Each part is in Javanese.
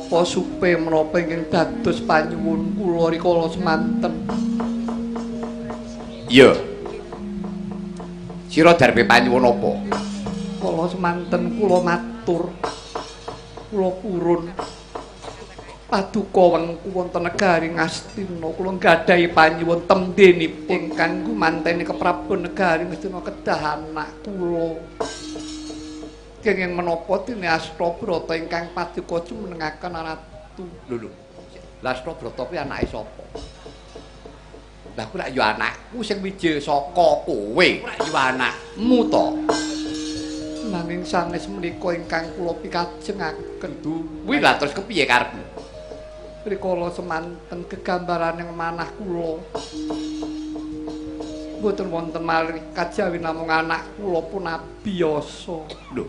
Menapa supe menapa ingkang dados panyuwun kula rikala semanten? Iya. Sira darbe panyuwun apa? Kala semanten kula matur. Kula purun. Paduka wengku wonten negari Ngastina kula nggadahi panyuwun tembenipun kanggo manteni keprabon negari Ngastina kedah anak kula. Kenging menapa dene Astabrata ingkang paduka jumenengaken ratu. Lho lho. Lah Astabrata kuwi anake sapa? Lah kuwi lak ya anakku sing mijil saka kowe. Kuwi lak ya anakmu to. Nanging sanes menika ingkang kula pikajengaken. Kuwi lah terus kepiye karepmu? Rikala semanten gegambaraning manah kula. Mboten wonten malih kajawi namung anak kula pun abiyasa. Lho.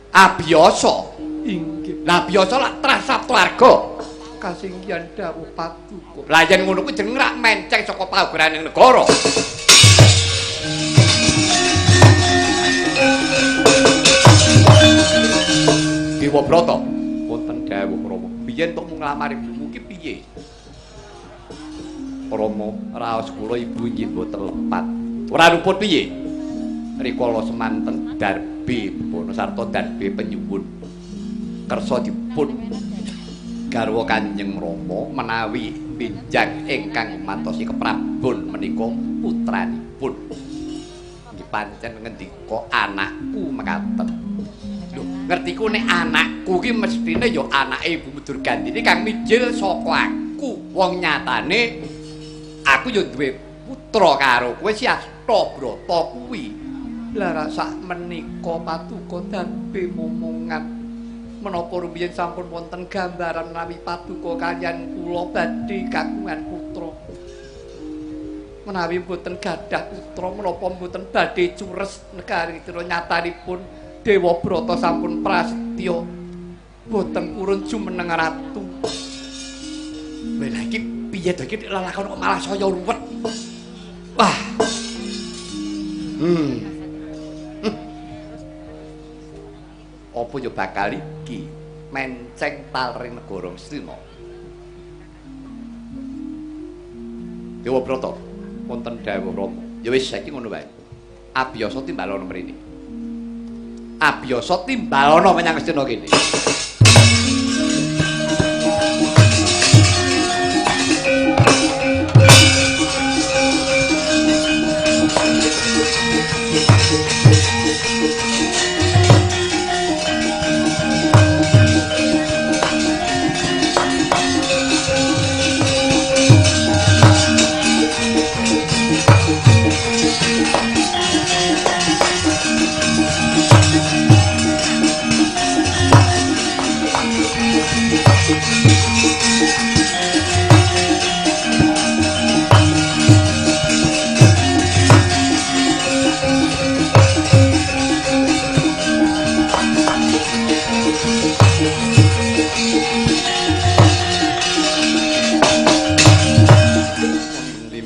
Abiyasa? Inggih. Lah abiyasa lak trah Saptwarga. Kasinggihan dawuh paduka. Lah yen ngono kuwi jeneng rak menceng saka paugeran negara. Dewa Brata, wonten dawuh Rama. Biyen tok mung nglamar ibumu ki piye? Rama, raos kula ibu inggih mboten lepat. Ora luput piye? Rikala semanten darbe bebana sarta darbe penyuwun. Kersa dipun garwa Kanjeng Rama menawi benjang ingkang mantosi keprabon menika putranipun. Nggih pancen ngendika anakku mekaten. Lho, ngertiku nek anakku ki mestine ya anake Ibu Durgandini kang mijil saka aku. Wong nyatane aku ya duwe putra karo kowe si Astabrata kuwi. Lah sak menika paduka darbe momongan. Menapa rumiyin sampun wonten gambaran menawi paduka kaliyan kula badhe kagungan putra. Menawi mboten gadah putra menapa mboten badhe cures negari Tira nyatanipun Dewa Brata sampun prasetya mboten purun jumeneng ratu. Lha iki piye to iki lelakon kok malah saya ruwet. Wah. Apa ya bakal iki menceng talring negara Ngastina? Dewa Brata wonten dawuh Rama. Ya wis saiki ngono wae. Abiyasa timbalono mrene. Abiyasa timbalono menyang Ngastina kene.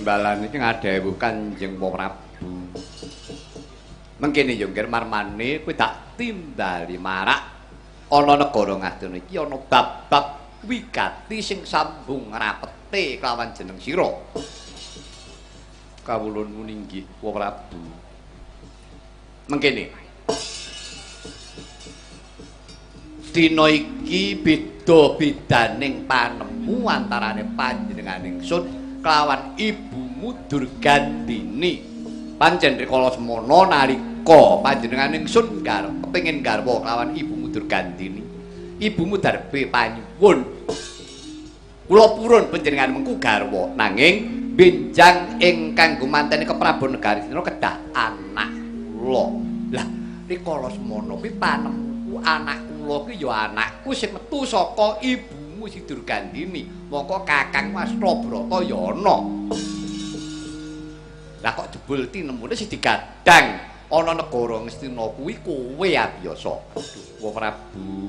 Timbalan iki ngadhawuh Kanjeng Prabu. Mengkene yo ngger marmane kowe tak timbali marak ana negara Ngastina iki ana bab-bab wigati sing sambung rapete kelawan jeneng sira. Kawula nuwun inggih Prabu. Mengkene. Dina iki beda-bedaning panemu antarane panjenengan ingsun kelawan ibumu Durgandini. Pancen rikala semana nalika panjenengan ingsun kepengin garwa kelawan ibumu Durgandini, ibumu darbe panyuwun. Kula purun panjenengan mengku garwa, nanging benjang ingkang gumanteni keprabon negari Astina kedah anak kula. Lah rikala semana kuwi panemuku anak kula kuwi ya anakku sing metu saka ibumu si Durgandini, mongko kakangmu Astabrata ya ana. Lah kok jebul tinemune sing digadang ana negara Ngastina kuwi kowe abiyasa. Aduh, Prabu.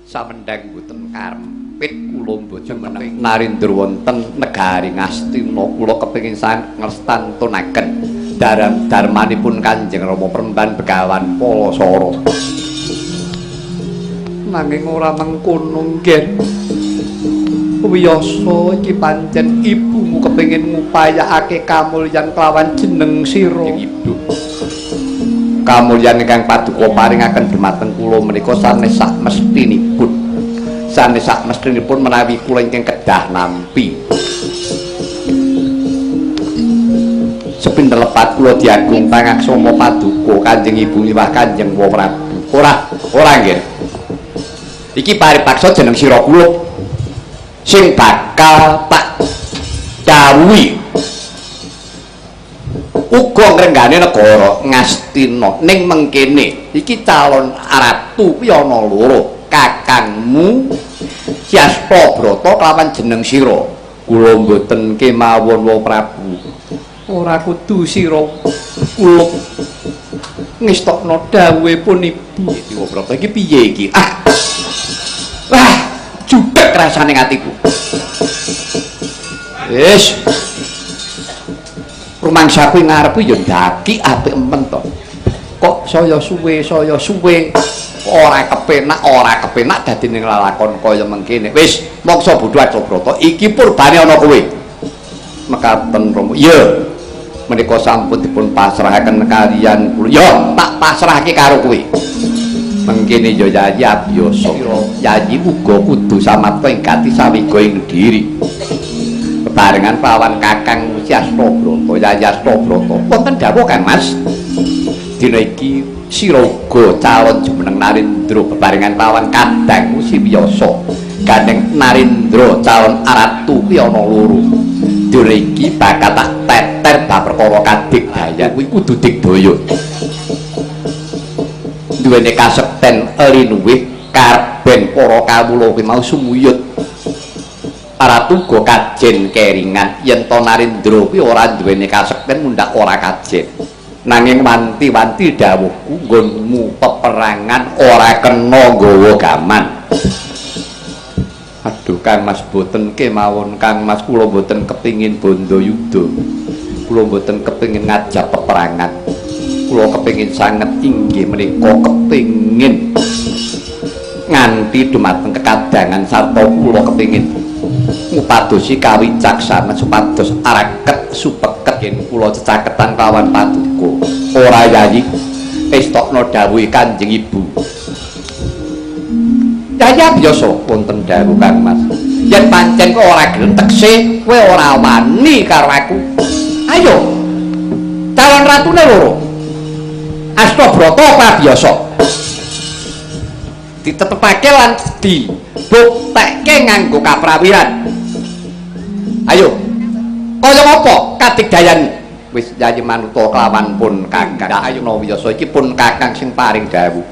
Samendhang mboten karempit kula mboten meneng narindra wonten negari Ngastina kula kepengin sanget ngrestantunaken darmanipun Kanjeng Rama Premban Begawan Palasara. Nanging ora mengkono, Ngger. Wiyasa iki pancen ibumu kepengin ngupayakake kamulyan kelawan jeneng sira. Ibu. Kamulyan ingkang paduka paringaken dhumateng kula menika sanes sak mestinipun. Sanes sak mestinipun menawi kula ingkang kedah nampi. Sepinten lepat kula diagung pangaksama paduka Kanjeng Ibu miwah Kanjeng Prabu. Ora, ora nggih. Iki paripaksa jeneng sira kula sing bakal tak dawuhi. Uga ngrenggane negara Ngastina ning mengkene iki calon ratu kuwi ana loro, kakangmu Syastabrata kelawan jeneng sira. Kula mboten kemawon wa Prabu. Ora kudu sira kula ngestokno dawuhipun ibu. Dewabrata iki piye iki? Ah. Wah, judeg rasane atiku. Wis. Rumangsaku ngarep ya ndaki apik emen to. Kok saya suwe ora kepenak dadi ning lalakon kaya mengkene. Wis, mangsa bodho Astabrata iki purbane ana kowe. Mekaten Rama. Iya. Menika sampun dipun pasrahaken kaliyan kula. Ya, tak pasrahke karo kowe. Mengkene ya Yayi abiyasa. Yayi uga kudu samapta ing gati sawiga ing diri. Bebarengan pawan Kakang Syastabrata, Yayi Astabrata. Wonten dawuh Kang Mas. Dina iki sira uga calon jumeneng Narendra bebarengan pawan kadangmu Si Wiyasa. Gandeng Narendra calon ratu kuwi ana loro. Dina iki bakal tak teter bab perkara kadigdayan kuwi kudu digdaya. Duwene kasekten linuwih karben para kawula kuwi mau sumuyut. Ratu uga kajen keringan yen to Narendra kuwi ora duwene kasekten mundhak ora kajen. Nanging wanti-wanti dawuhku nggonmu peperangan ora kena nggawa gaman. Aduh Kang Mas boten kemawon Kang Mas, kula boten kepingin bondo yuda. Kula boten kepingin ngajak peperangan. Kula kepingin sanget inggih menika kepingin nganti dumateng kekadangan sarta kula kepingin ngupadosi kawicaksanan supados araket supeket yen kula cecaketan kelawan paduka. Ora Yayi, estokno dawuhe Kanjeng Ibu. Yayi abiyasa wonten dawuh Kang Mas. Yen pancen kowe ora gelem tekse kowe ora wani karo aku. Ayo. Calon ratune loro. Astabrata apa abiyasa? Ditetepake lan dibuktekke nganggo kaprawiran. Ayo. Kaya ngapa kadigdayan? Wis Yayi manuta kelawan pun Kakang. Ayo Wiyasa iki pun Kakang sing paring dawuh.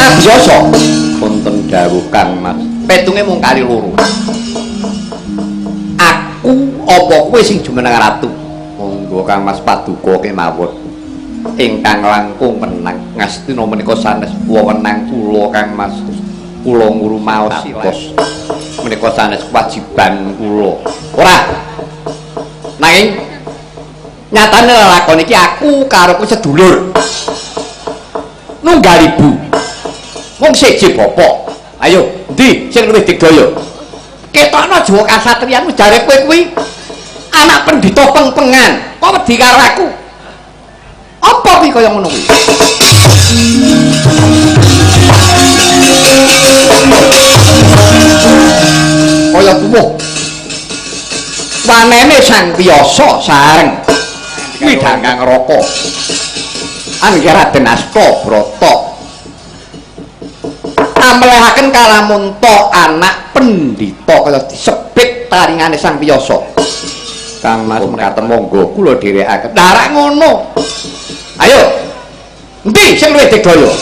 Abiyasa wonten dawuh Kang Mas. Petunge mung kali loro. Aku apa kowe sing jumeneng ratu? Monggo Kang Mas paduka kemawon. Ingkang langkung menang Ngastina menika sanes wewenang kula Kang Mas. Kula ngrumaos silos. Menika sanes kewajiban kula. Ora. Nanging nyatane lelakon iki aku karo kowe sedulur. Nunggal ibu. Wong siji bapak. Ayo, endi sing luwih digdaya? Ketokno jiwa kasatriyanmu, jare kowe kuwi anak pendhita pengpengan. Kok wedi karo aku? Apa kuwi kaya ngono kuwi? Kaya tuwuh. Wanene Sang Wiyasa sareng midhangang raka. Angger Raden Astabrata amlehaken kalamunta anak pendhita kaya disebit taringane Sang Wiyasa. Kang Mas mekaten monggo kula dherekaken. Lah rak ngono. Ayo. Endi sing luwih digdaya?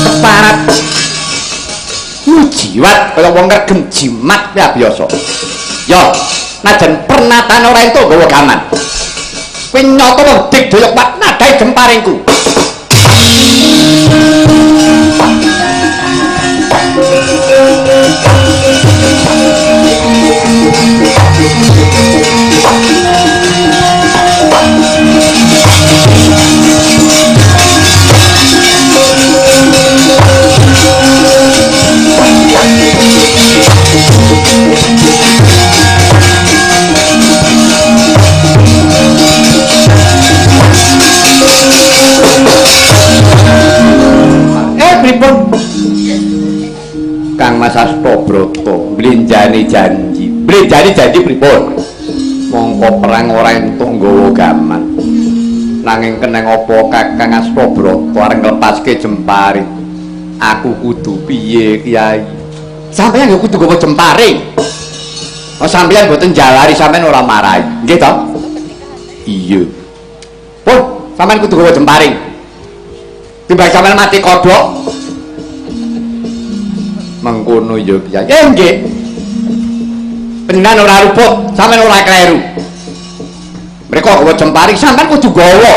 Keparat jiwat kaya wong ngregem jimat ya biasa. Ya, najan pernatan ora entuk nggawa gaman. Kowe nyata wong digdaya kuat nadhae jemparingku. Pripun? Kang Mas Astabrata mlenjani janji. Mlenjani janji pripun? Mongko perang ora entuk nggawa gaman. Nanging keneng apa Kakang Astabrata arep nglepaske jempare? Aku kudu piye, Kyai? Sampeyan ya kudu nggawa jempare. Oh, sampeyan mboten jalari, sampeyan ora marahi. Nggih to? Iya. Pun, sampeyan kudu nggawa jemparing. Timbang sampeyan mati kodhok. Mengkono ya, Kyai. Nggih. Panjenengan ora luput, sampeyan ora kleru. Mereka nggawa jemparing, sampeyan kudu nggawa.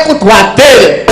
Kudu adil.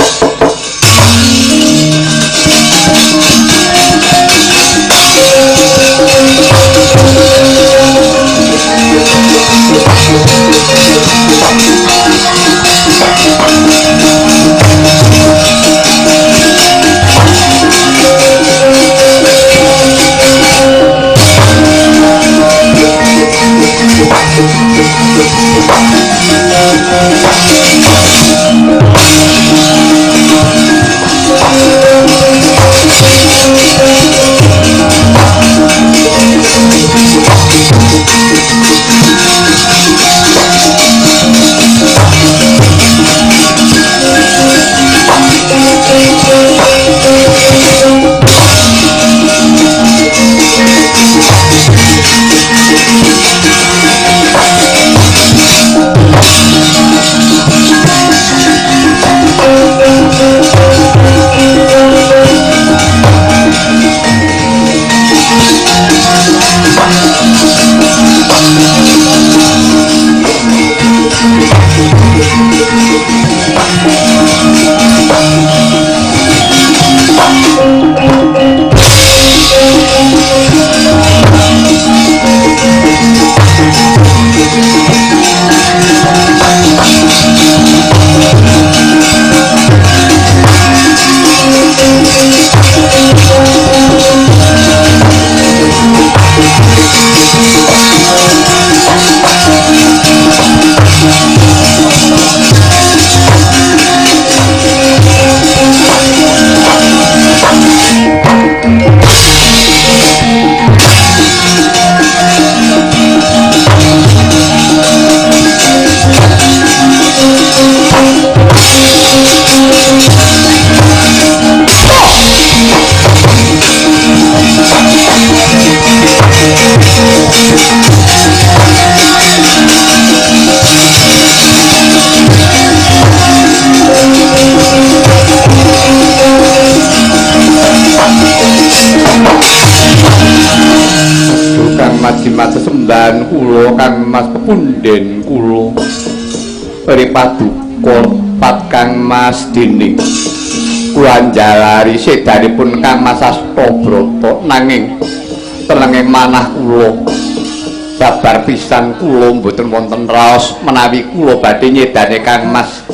Sesembahan kula Kang Mas pepunden kula. Ri paduka lepat Kang Mas dene kula njalari sedanipun Kang Mas Astabrata nanging tenenging manah kula babar pisan kula mboten wonten raos menawi kula badhe nyedane Kang Mas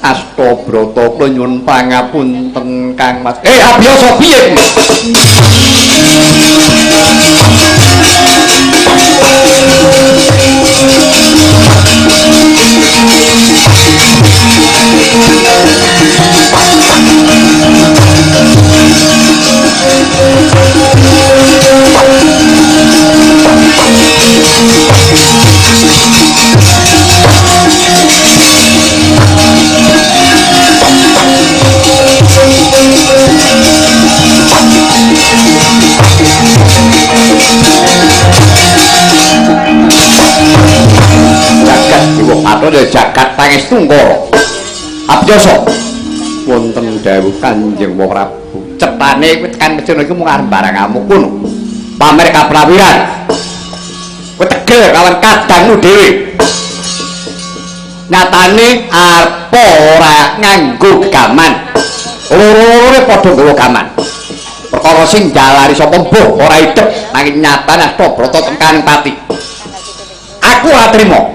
Astabrata. Kula nyuwun pangapunten Kang Mas. Abiyasa piye? Jagat Dewa Bathara jagat Pangestungkara. Abiyasa wonten dawuh Kanjeng Prabu. Cetane kowe tekan Mesir iku mung arep barang ngamuk kono. Pamer kaprawiran. Kowe tegel kawan kadangmu dhewe. Nyatane arep ora nganggo gegaman. Loro-lorone padha nggawa gaman. Perkara sing jalari sapa mbuh ora idep nanging nyatane Astabrata tekan pati. Aku ora trima.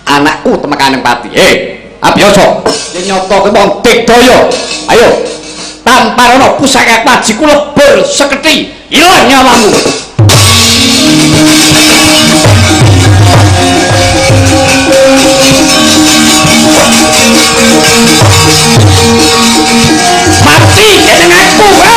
Anakku temekaning pati. Abiyasa. Yen nyata kowe wong digdaya. Ayo. Tamparono pusaka pajiku lebur seketi, ilang nyawamu. Mati jeneng aku, ha.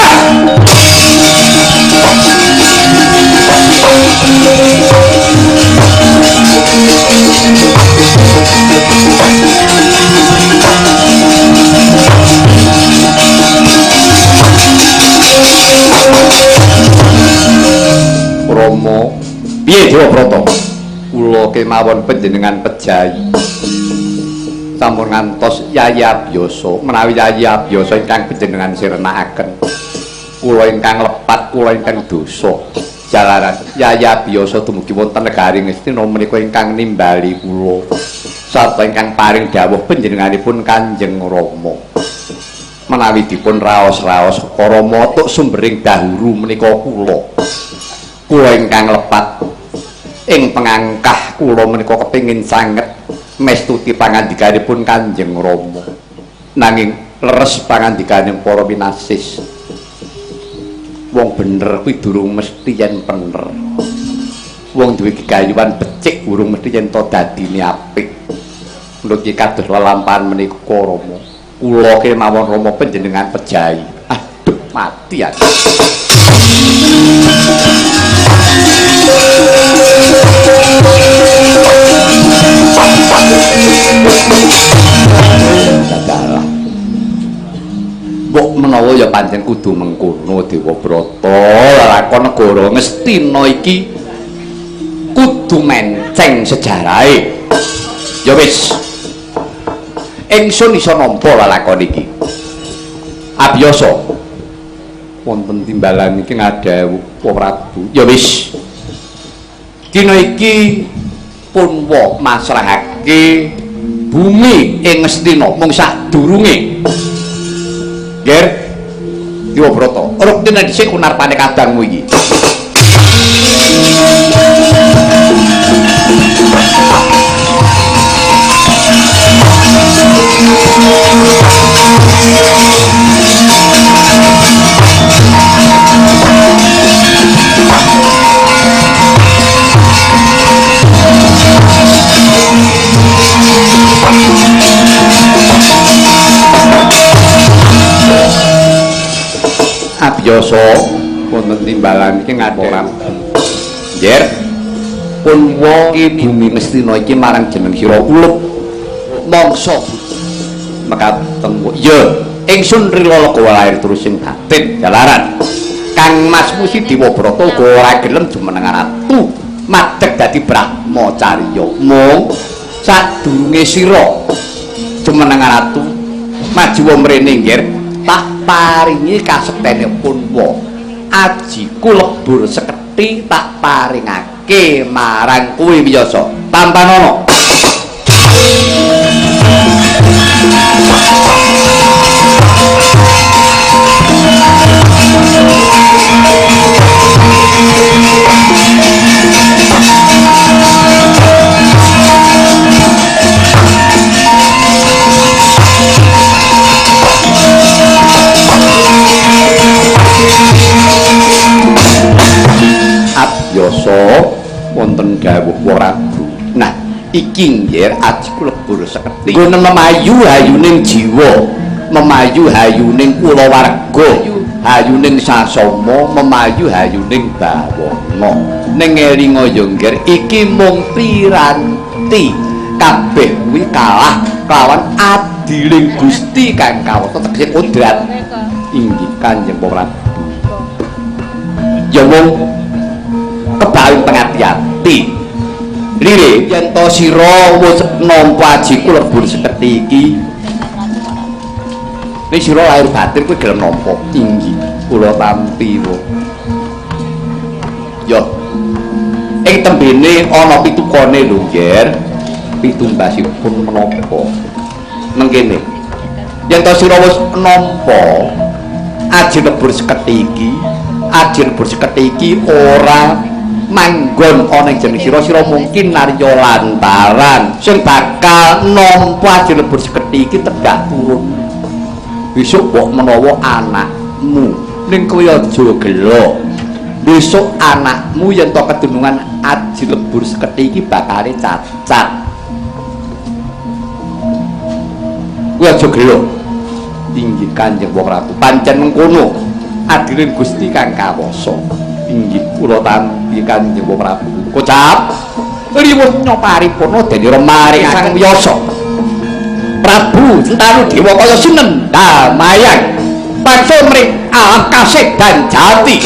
Rama, piye Dewa Brata? Kula kemawon panjenengan pejayi. Sampun ngantos Yayi Abiyasa, menawi Yayi Abiyasa ingkang panjenengan sirnakaken. Kula ingkang lepat, kula ingkang dosa. Jalaran Yayi Abiyasa dumugi wonten negari Ngastina menika ingkang nimbali kula. Sarta ingkang paring dawuh panjenenganipun Kanjeng Rama. Menawi dipun raos-raos Rama tuk sumbering dahuru menika kula. Kula ingkang lepat ing pengangkah kula menika kepengin sanget mestuti pangandikanipun Kanjeng Rama. Nanging leres pangandikaning para winasis. Wong bener kuwi durung mesti yen pener. Wong duwe gegayuhan becik durung mesti yen to dadine apik. Menurut kados lelampahan menika Rama. Kula kemawon Rama panjenengan pejayi. Aduh mati aku. Dalah. Mbok menawa ya pancen kudu mengkono Dewa Brata, lakon negara Ngastina iki kudu menceng sejarahe. Ya wis. Ingsun iso nampa lalakon iki. Abiyasa wonten timbalan iki ngadhawuh Prabu. Ya wis. Dina iki punwa masrahake bumi ing Ngastina mung sadurunge. Ger Dewa Brata, ruktine dhisik unarpane kadangmu iki. Abiyasa wonten timbalan iki ngadhawuh. Njer punwa bumi Ngastina iki marang jeneng sira ulup mangsa mekaten. Ya ingsun rila legawa lair terus sing batin jalaran. Kang Masmu si Dewa Brata uga ora gelem jumeneng ratu madeg dadi brahmacarya. Mung sadurunge sira jumeneng ratu majuwa mrene nggir tak paringi kasektene punwa ajiku lebur seketi seketi tak paringake marang kowe Wiyasa. Tampanana. Abyasa wonten dawuh Prabu. Nah, iki nggih aji lebur seketi. Nggo memayu hayuning jiwa, memayu hayuning kulawarga, hayuning sasama, memayu hayuning bawana. Ning elinga ya nggih iki mung piranti. Kabeh kuwi kalah kelawan adiling Gusti kang kawata tegese kodrat. Inggih Kanjeng Prabu. Ya mung kebawen pengati-ati. Rire yen to sira wis nampa ajiku lebur seketi iki, nek sira lahir batin kowe gelem nampa. Inggih kula tampi wae. Yo ing tembene ana pitukane lho, Nger. Pitumbasipun menapa? Mengkene. Yen to sira wis nampa aji lebur seketi iki, aji lebur seketi iki ora manggon ana ing jeneng sira, sira mungkin narya lantaran sing bakal nampa aji lebur seketi iki tegak turun. Besok mbok menawa anakmu, ning kowe aja gelo. Besok anakmu yen to kedunungan aji lebur seketi iki bakale cacat. Kowe aja gelo. Inggih Kanjeng Prabu, pancen mengkono adiling Gusti kang kawasa. Inggih kula tampi Kanjeng Prabu. Kocap liwut nyoparipurna dene maring Sang Wiyasa. Prabu Sentanu Dewa kaya sinendha mayang pangsul mring alam kasih dan jati.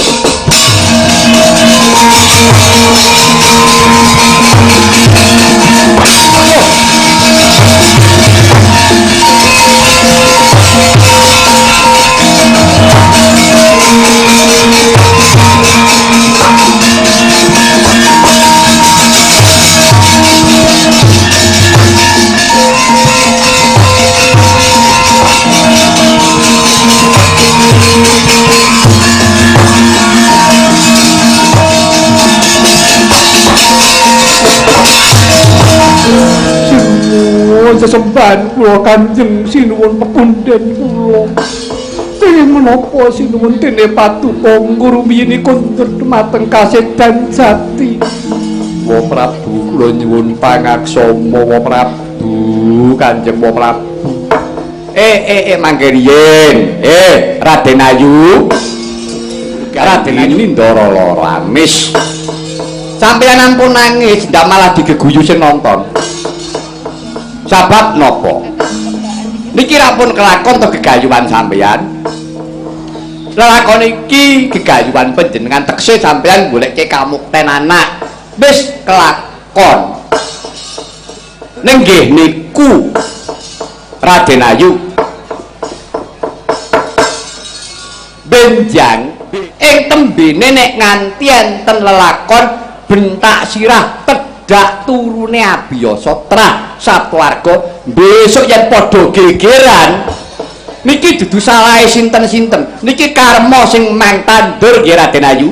Sesembahan kula Kanjeng sinuwun pepundhen kula. Kenging menapa sinuwun dene paduka ngrumiyin kundur dumateng kasedan jati. Wa Prabu kula nyuwun pangaksama wa Prabu Kanjeng wa Prabu. Mangke riyin. Raden Ayu. Raden Ayu ndara lara amis. Sampeyan ampun nangis, ndak malah digeguyu sing nonton. Sabab napa? Niki rapun kelakon to gegayuhan sampeyan. Lelakon iki gegayuhan panjenengan tekse sampeyan goleke kamukten anak. Wis kelakon. Ning nggih niku Raden Ayu. Benjang ing tembene nek nganti enten lelakon bentak sirah tedhak turune abiyasa trah sakeluarga besok yen padha gegeran niki dudu salahe sinten-sinten, niki karma sing mang tandur nggih Raden Ayu.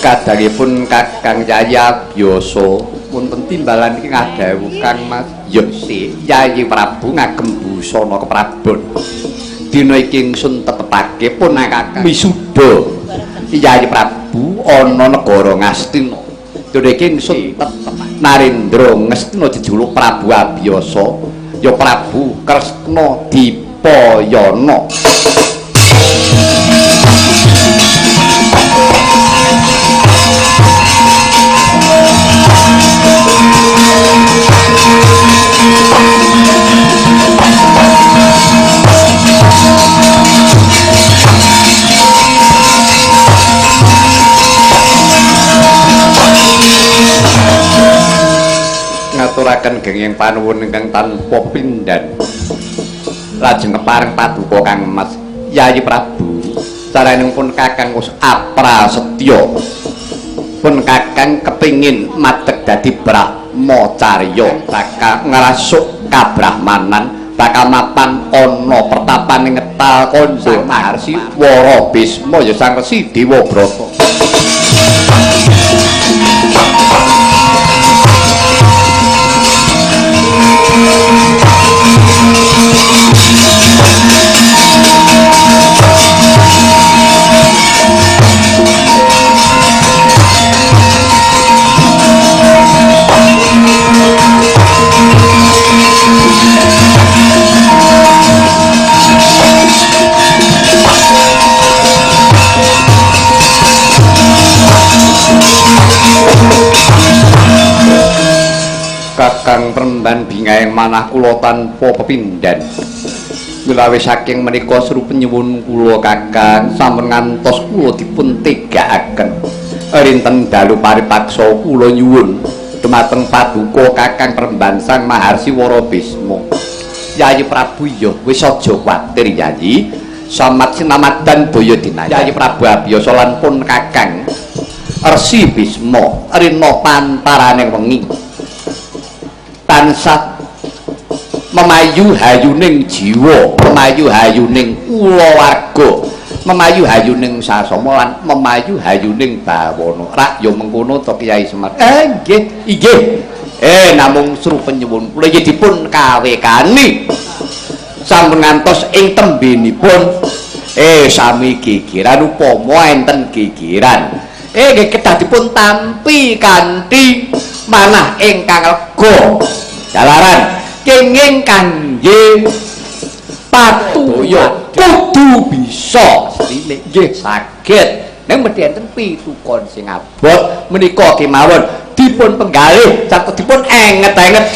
Kadangipun Kakang Yaya Byasa wonten timbalan iki ngadhawuh Kang Mas. Ya si Yayi Prabu ngagem busana keprabon. Dina iki ingsun tetep tetepake pun kakang wisuda Yayi Prabu ana negara Ngastina. Dene iki ingsun tetep Narendra Ngastina jejuluk Prabu Abiyasa ya Prabu Kresna Dipayana. Ngaturaken genging panuwun ingkang tanpa pindhan. Lajeng kepareng paduka Kang Mas Yayi Prabu, caranipun Kakang wis aprasetya. Pun Kakang kepingin madeg dadi brahmacarya, bakal ngrasuk kabrahmanan, bakal mapan ana pertapan ing ngetal kandha Maharsi Wara Bisma ya Sang Resi Dewabrata. Kakang Premban bingahing manah kula tanpa pepindhan. Wilawe saking menika seru penyuwun kula Kakang sampun ngantos kula dipun tegakaken. Rinten dalu paripaksa kula nyuwun dumateng paduka Kakang Premban Sang Maharsi Wara Bisma. Yayi Prabu ya wis aja kuwatir Yayi. Samat sinamadan daya dinaya. Yayi Prabu Abiyasa lan pun Kakang Resi Bisma rina pantaraning wengi tansah memayu hayuning jiwa, memayu hayuning kulawarga, memayu hayuning sasama lan memayu hayuning bawana. Rak ya mengkono to Kyai Semar? Nggih, inggih. Namung seru penyuwun kula yen dipun kawekani. Sampun ngantos ing tembenipun sami gegeran upama enten gegeran. Nggih kedah dipun tampi kanthi manah ingkang lega. Jalaran kenging kangge patuya kudu bisa nggih saged. Ning mesti enten pitukon sing abot menika kemawon dipun penggalih sarta dipun enget-enget.